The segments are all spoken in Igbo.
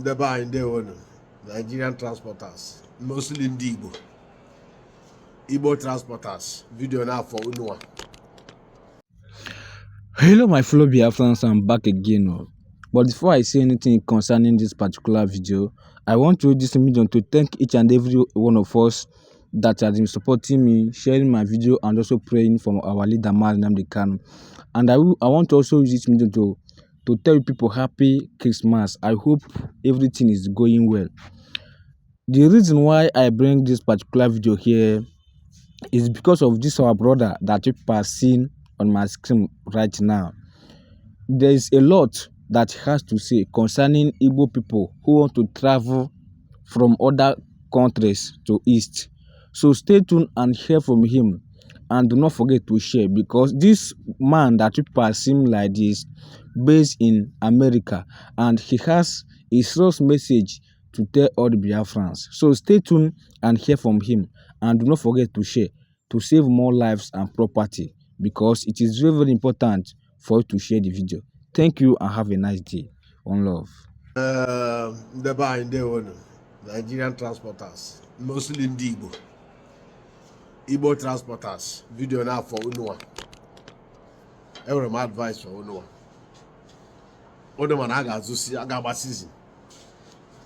Ndị be anyị, ndewonu. Nigerian transporters, mostly ndị Igbo, Igbo transporters, video na-afọ unua. Hello, my fellow Biafrans, I'm back again. Oh. But before I say anything concerning this particular video, I want to use this medium to thank each and every one of us that has been supporting me, sharing my video, and also praying for our leader, Mazi Nnamdi Kanu. And I want to also use this medium to tell you people happy Christmas. I hope everything is going well. The reason why I bring this particular video here is because of this our brother that people are seeing on my screen right now. There is a lot that he has to say concerning Igbo people who want to travel from other countries to East. So stay tuned and hear from him, and do not forget to share, because this man that people are seeing like this based in America, and he has a serious message to tell all the Biafrans. So stay tuned and hear from him, and do not forget to share to save more lives and property, because it is very, very important for you to share the video. Thank you and have a nice day. One love. Ee, ndị be anyị, ndewonu. Nigerian transporters, mostly ndị Igbo, Igbo transporters, video na-afọ unua. Enwere m advice for unua. Unu mana a ga-azụ, a ga-agba season,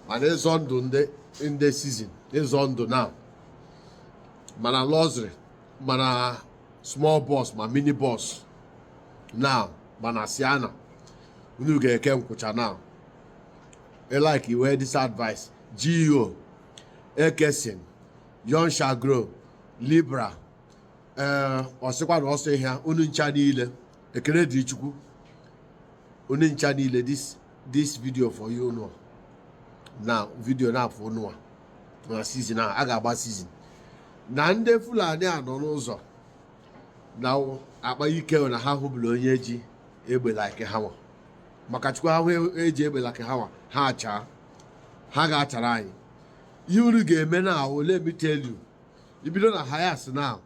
mana ịzọ ndụ ndị season, ịzọ ndụ now, mana luxury, mana small bus, ma mini bus now, mana Sienna, unu ga-eke nkwụcha now. I like iwe this advice. GO Ekesin Yon Shagro Libra, ee, ọsịkwa na ọsọ ihe unu ncha niile, ekele dị Chukwu. Unu ncha niile, this video for you now. Na video na-afụ unu na season a ga-agba season na ndị Fulani a nọ n'ụzọ na akpa ike na ha hụbụrụ onye ji egbe like ha nwa, maka Chukwu ahụ eji egbe like ha nwa, ha achaa, ha ga-achara anyị. Ihe unu ga-eme na, let me tell you, ibido na Hiace now,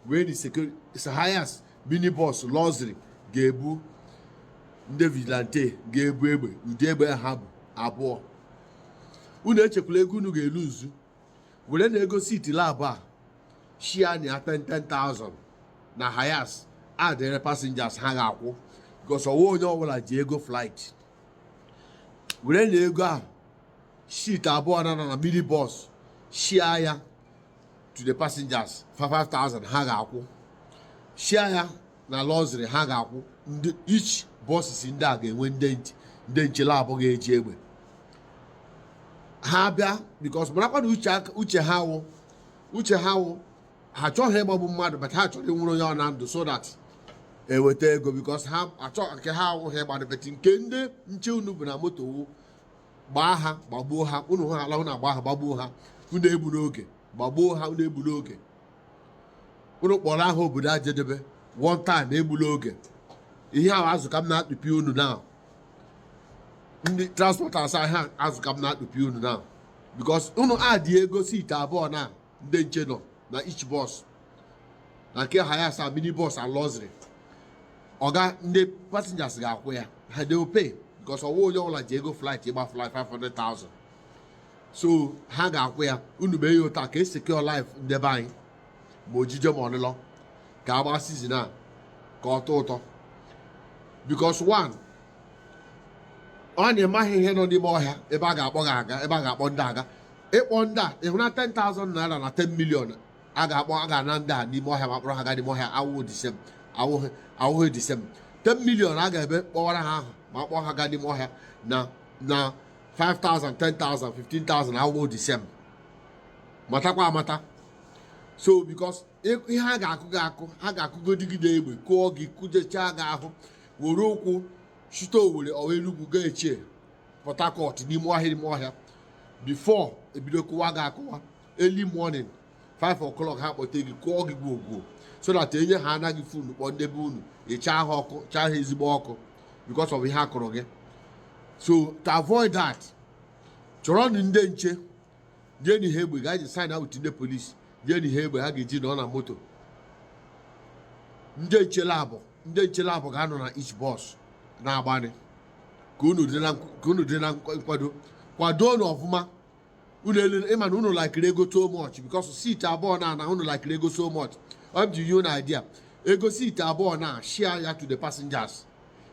wee ni security Hiace, minibus, luxury ga-ebu ndị vigilante, ga-ebu egbe, ụdị egbe ha bụ abụọ. Unu echekwala ego unu ga-eluzu were na ego seat labụ a shia na ya 10,000 na Hiace adịrị passengers ha ga-akwụ, because ọwa onye ọbụla ji ego flight. Were na ego ahụ seat abụọ na mini bus, shia ya to the passengers, 5,000 ha ga-akwụ, shia ya na luxury ha ga-akwụ. Ndị each buses ndị a ga-enwe ndị nche labụ ga-eji egbe ha bịa, because marakwa na uche ha wụ, uche ha wụ, ha achọghị ịgbagbu mmadụ, but ha chọrọ ịnwụrụ onye ọ na ndụ so that eweta ego, because ha achọ nke ha awụghị ịgbado. But nke ndị nche unu bụ na moto wụ gbaa ha, gbagbuo ha. Unu hụ ha ala, unu agba ha, gbagbuo ha. Unu egbu n'oge, gbagbuo ha. Unu egbu n'oge, unu kpọrọ aha obodo ajedebe one time, egbula oge. Ihe ahụ azụ ka m na-akpịpị unu now, ndị transporters ahịa, azụ ka m na-akpịpị unu now, because unu adị ego seat abụọ na ndị nche nọ na each bus, na nke Hiace, mini bus and luxury, ọga ndị passengers ga-akwụ ya. Ha, they will pay, because ọwa onye ọbụla ji ego flight ịgba flight 500,000, so ha ga-akwụ ya. Unu mee ya ụta ka e secure life ndebe anyị, ma ojije ma ọlụlọ, ka agba season a ka ọ tọ ụtọ, because one, ọ na-emaghị ihe nọ n'ime ọhịa ebe a ga-akpọ gị aga, ebe a ga-akpọ ndị aga ịkpọ ndị a. Ịhụ na 10,000 naira na 10 million a ga-akpọ, a ga-ana ndị a n'ime ọhịa ma kpọrọ ha gaa n'ime ọhịa, awụghị the same, awụghị the same. 10 million a ga-ebe kpọwara ha ahụ ma kpọọ ha gaa n'ime ọhịa na 5,000, 10,000, 15,000 awụghị the same. Matakwa amata. So because ihe a ga-akụ gị akụ, ha ga-akụgodigide egbe, kụọ gị, kụjechaa gị ahụ, were ụkwụ chute Owere ọwa Enugwu gaa echie Port Harcourt n'ime ọhịa, n'ime ọhịa, before ebido kụwa gị akụwa. Early morning, 5 o'clock, ha kpọte gị, kụọ gị gwogwo, so that enye ha anaghị phone kpọọ ndebe unu, ịchaa ha ọkụ, chaa ha ezigbo ọkụ because of ihe a kụrụ gị. So to avoid that, chọrọnụ ndị nche, jee n'ihe egbe ga ji sign out ndị polisi, jee n'ihe egbe ha ga-eji nọ na moto. Ndị nche labụ, ndị nche labụ ga-anọ na each bus na-agbanị ka unu dị na nkwado. Kwado unu ọfụma. Unu elu ịma na unu likiri ego too much, because seat 2 na unu likiri ego so much. Ọ ji you na idea ego seat 2 na share ya to the passengers,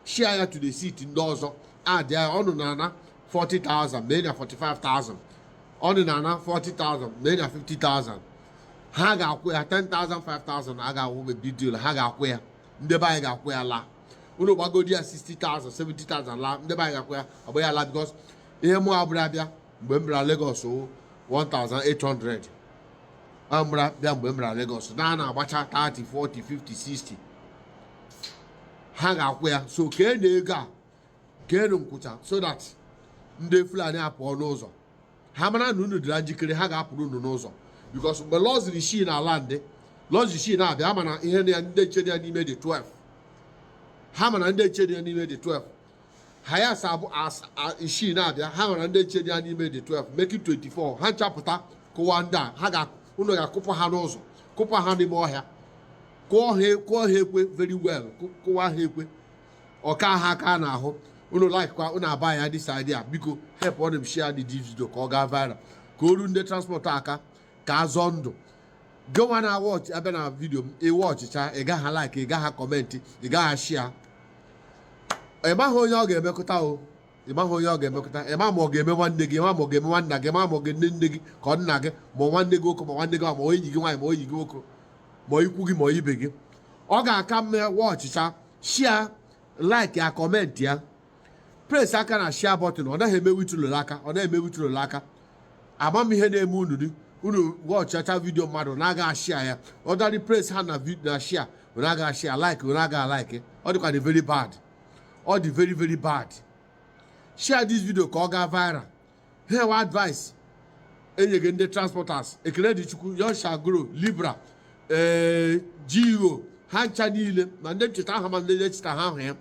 share ya to the seat ndị ọzọ add ya. Ọnụ na-ana 40,000, mee na 45,000. Ọnụ na-ana 40,000, mee na 50,000. Ha ga-akwụ ya 10,000, 5,000 a ga-awụ big deal. Ha ga-akwụ ya, ndị be anyị ga-akwụ ya laa. Unu gbagodi ya 60,000, 70,000 laa, ndị be anyị ga-akwụ ya, ọ bụ ya laa, because ihe mụ abụrụ abịa mgbe m bịara Lagos wụ 1800. Amụra bịa mgbe m bịara Lagos na a na-agbacha 30, 40, 50, 60. Ha ga-akwụ ya. So kee na ego a, keenu nkwụcha, so that ndị Fulani apụọ n'ụzọ. Ha mara na unu dịra njikere, ha ga-apụrụ unu n'ụzọ, because mgbe luxury shi na ala ndị luxury shi na-abịa, ama na ihe na ya ndị nche dị ya n'ime dị 12. Ha ma na ndị nche dị ya n'ime dị 12. Ha ya asa abụ isii na-abịa, ha mara ndị nche dị ya n'ime dị 12, make it 24. Ha nchapụta kụwa ndị a, ha ga unu ga-akụpụ ha n'ụzọ, kụpụ ha n'ime ọhịa, kụọ ha ekwe very well, kụwa ha ekwe ọka ha aka n'ahụ. Unu like kwa, unu aba ya this idea. Biko help on m share the video ka ọ gaa viral, ka o ru ndị transport aka, ka a zọọ ndụ. Gịnwa na watch abịa na video m, iwe ọchịcha, ị gaghị like, ị gaghị comment, ị gaghị share. Ị maghị onye ọ ga-emekọta o, ị maghị onye ọ ga-emekọta. Ị ma ma ọ ga-eme nwanne gị, ị ma ma ọ ga-eme nwanna gị, ma ma ọ ga-ene nne gị ka ọ nna gị, ma ọ nwanne gị nwoke, ma nwanne gị, ma enyi gị nwaanyị, ma enyi gị nwoke, ma ikwu gị, ma ibe gị. Ọ ga-aka mma wa ọchịcha, share, like ya, comment ya, press aka na share button. Ọ naghị eme witụlụ aka, ọ naghị eme witụlụ aka. Ama m ihe na-eme unu dị unu watchacha video mmadụ na-aga ashare ya. Ọ darị press ha na na share, unu aga ashare, like, unu aga like. Ọ dịkwa dị very bad, ọ dị very very bad. Share this video ka ọ gaa viral. Here wa advice enyeghị ndị transporters. Ekele dị Chukwu. Yoshagro Libra, ee, GO, ha ncha niile, ma ndị ncheta aha, ma ndị echeta ha ahụ ya,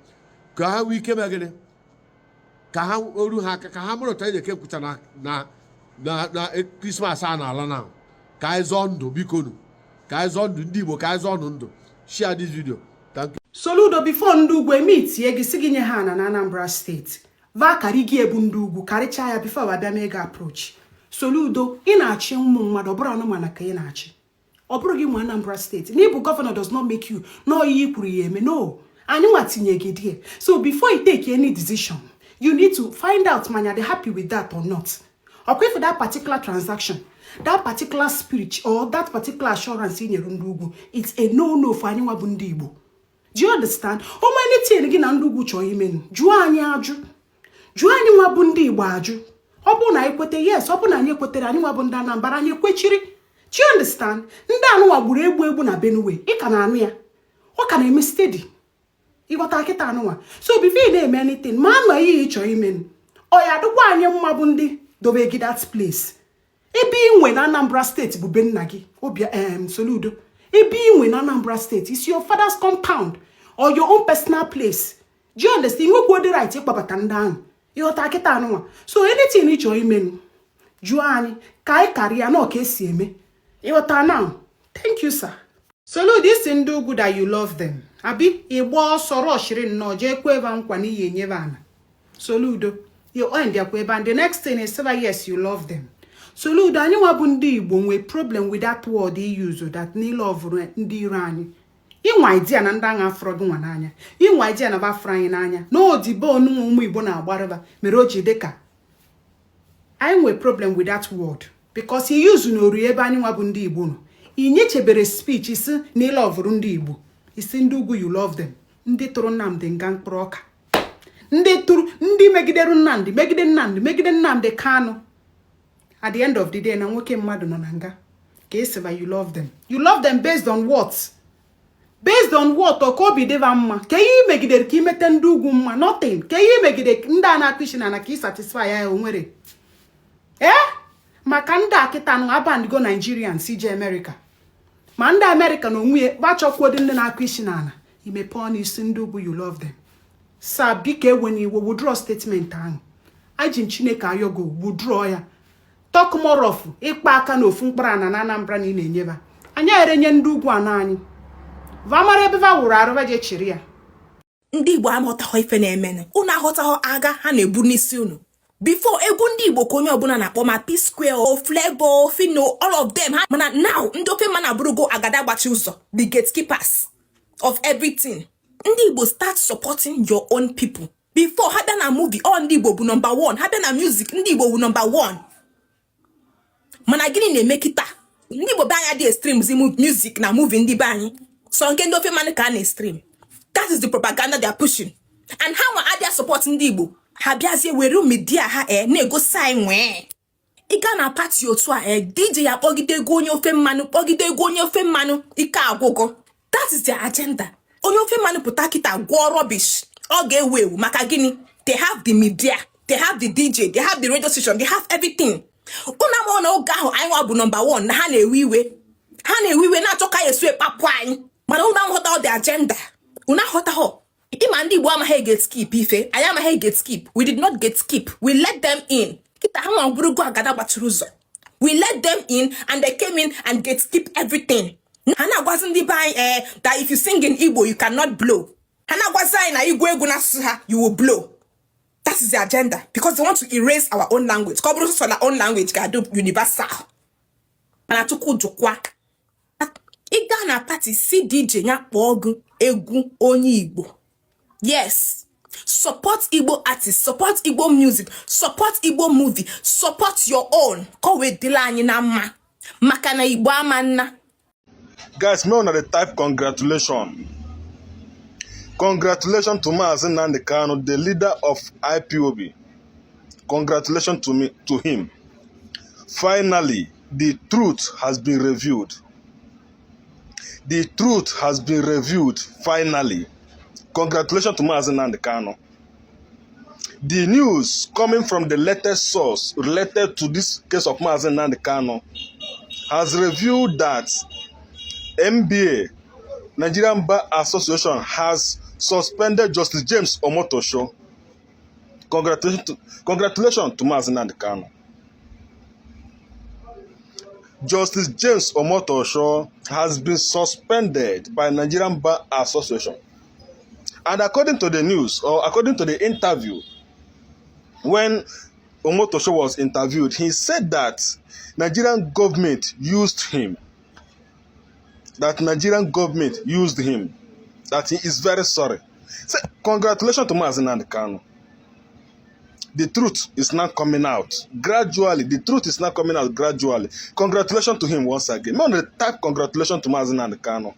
ka ha nwee ike megịrị ka ha oru ha aka, ka ha mụrụ otu anyị na-eke nkwụcha na Christmas a na-ala na ka anyị zọọ ndụ. Bikonu, ka anyị zọọ ndụ ndị Igbo, ka anyị zọọ ndụ ndụ. Share this video. Thank you. Soludo, before ndị ugwu emitie gị si gị nye ha ana na Anambra Steeti, va karị gị ebu ndị ugwu karịchaa ya before abịa mee gị approach. Soludo, ị na-achị ụmụ mmadụ, ọ bụrụ anụmanụ ka ị na-achị. Ọ bụrụ gị nwe Anambra Steeti na ịbụ gọvanọ does not make you na ihe i kwuru ya eme. No, anyị nwa tinye gị there. So before you take any decision, you need to find out ma dị happy with that or not. Ọkwa if that particular transaction, that particular speech or that particular assurance i nyere ndị ugwu, it's a no no for anyị nwa bụ ndị Igbo. Do you understand? Ụmụ anything gị na ndị ugwu chọọ imenu, jụọ anyị ajụ, jụọ anyị nwa bụ ndị Igbo ajụ. Ọ bụrụ na anyị kwete, yes. Ọ bụrụ na anyị ekwetere, anyị nwa bụ ndị Anambra, anyị ekwechiri. Do you understand? Ndị anụnwa gburu egbu egbu na Benue, ị ka na-anụ ya, ọ ka na-eme steady. Ịghọta kịta anụnwa? So before ị na-eme anything, ma ama ihe ị chọrọ imenu, ọ ya adịkwa anyị mma bụ ndị dobe gị that place. Ebe ị nwe na Anambra Steeti bụ be nna gị obia Soludo. Ebe ị nwe na Anambra Steeti is your father's compound or your own personal place. Do you understand? Nwekwa the right ịkpọbata ndị ahụ. Ịghọta kịta anụnwa? So anything ị chọrọ imenu, jụọ anyị ka anyị karịa na ka esi eme. Ịghọta now? Thank you, sir. Soludo, isi ndị ugwu that you love them, abi ịgba ọsọ rọshiri nnọọ jee kwe ebe nkwa n'ihi enyebe ana. Soludo, you end yakwa ebe, and the next thing is say yes, you love them. Soludo, anyị nwa bụ ndị Igbo nwee problem with that word i use, that niile ọvụrụ ndị iro anyị. Ịnwa idea na ndị agha afọrọ gị nwa n'anya, ịnwa idea na ba afọrọ anyị n'anya na odibo onunwa ụmụ Igbo na-agbarịba mere o ji dị ka anyị nwee problem with that word, because he use n'oru ebe anyị nwa bụ ndị Igbo nọ. Ị nyechebere speech isi na ịlọ ọvụrụ ndị Igbo, isi ndị ugwu you love them, ndị tụrụ Nnamdi nga mkpụrụ ọka, ndị tụrụ, ndị megidere Nnamdi, megide Nnamdi, megide Nnamdi Kanu. At the end of the day, na nwoke mmadụ nọ na nga ka esiba you love them. You love them based on what? Based on what? Ọ ka obi dịba mma ka ihe imegidere ka imete ndị ugwu mma? Nothing. Ka ihe imegide ndị a na-akụ isi na ka ị satisfy ya, o nwere ee maka ndị a kịta nụ abandigo Nigerians ije America, ma ndị America na onwe ya gbachọkwuo ndị na-akụ isi n'ala. Imepe ọnụ isi ndị ugwu you love them. Sa biko, ewe n'iwe, withdraw statement ahụ. Aji m Chineke ayọgo, withdraw ya. Talk more of ịkpa aka na ofu mkpụrụ ana na Anambra na ị na-enyeba anyị erenye ndị ugwu ana anyị, va mara ebe va wụrụ arụ, va je chịrị ya. Ndị Igbo aghọtaghọ ife na-emenụ. Unu aghọtaghọ agha ha na-ebu n'isi unu. Before, egwu ndị Igbo ka onye ọbụla na-akpọ, ma P Square o, Flavour, Phyno, all of them ha. Mana now, ndị ofe mmanụ abụrụgo agada gbachi ụzọ, the gatekeepers of everything. Ndị Igbo, start supporting your own people. Before, ha bịa na movie, all ndị Igbo bụ number one. Ha bịa na music, ndị Igbo bụ number one. Mana gịnị na-eme kịta? Ndị Igbo be anyị adịghị streams music na movie ndị be anyị, so nke ndị ofe mmanụ ka a na-stream. That is the propaganda they are pushing, and ha nwa adịa support ndị Igbo. Ha bịazie were media ha e na-egosi anyị nwee. Ị gaa na party otu a, e DJ ya kpọgide ego onye ofe mmanụ, kpọgide ego onye ofe mmanụ, ike agwụgọ. That is their agenda. Onye ofe mmanụ pụta kịta gwọọ rubbish, ọ ga-ewu ewu. Maka gịnị? They have the media, they have the DJ, they have the radio station, they have everything. Unu ama na oge ahụ anyị nwa bụ number one na ha na-ewe iwe, ha na-ewe iwe, na-achọ ka anyị esu ekpapụ anyị. Mana unu aghọta the agenda, unu aghọtaghọ. Ịma ndị Igbo amaghị gatekeep ife. Anyị amaghị gatekeep. We did not gatekeep, we let them in. Kịta ha nwa bụrụgo agada gbachiri ụzọ. We let them in and they came in and gatekeep everything. Ha na-agwazi ndị be anyị that if you sing in Igbo, you cannot blow. Ha na-agwazi anyị na igwu egwu n'asụsụ ha, you will blow. That is the agenda, because they want to erase our own language, ka ọ bụrụ sọsọ na own language ga-adị universal. Mana tupu jụkwa, ị gaa na party, si DJ ya kpọọ gị egwu onye Igbo. Yes, support Igbo artists, support Igbo music, support Igbo movie, support your own, ka o wee dịla anyị na mma, maka na Igbo ama nna. Guys, may una dey type congratulation. Congratulations to Mazi Nnamdi Kanu, the leader of IPOB. Congratulations to me, to him. Finally, the truth has been revealed. The truth has been revealed, finally. Congratulations to Mazi Nnamdi Kanu. The news coming from the latest source related to this case of Mazi Nnamdi Kanu has revealed that NBA, Nigerian Bar Association, has suspended Justice James Omotosho. Congratulations to Mazi Nnamdi Kanu. Justice James Omotosho has been suspended by Nigerian Bar Association. And according to the news, or according to the interview, when Omotosho was interviewed, he said that Nigerian government used him. That Nigerian government used him. That he is very sorry. Say, congratulations to Mazi Nnamdi Kanu. The truth is now coming out gradually. The truth is now coming out gradually. Congratulations to him once again. Man, the type congratulations to Mazi Nnamdi Kanu.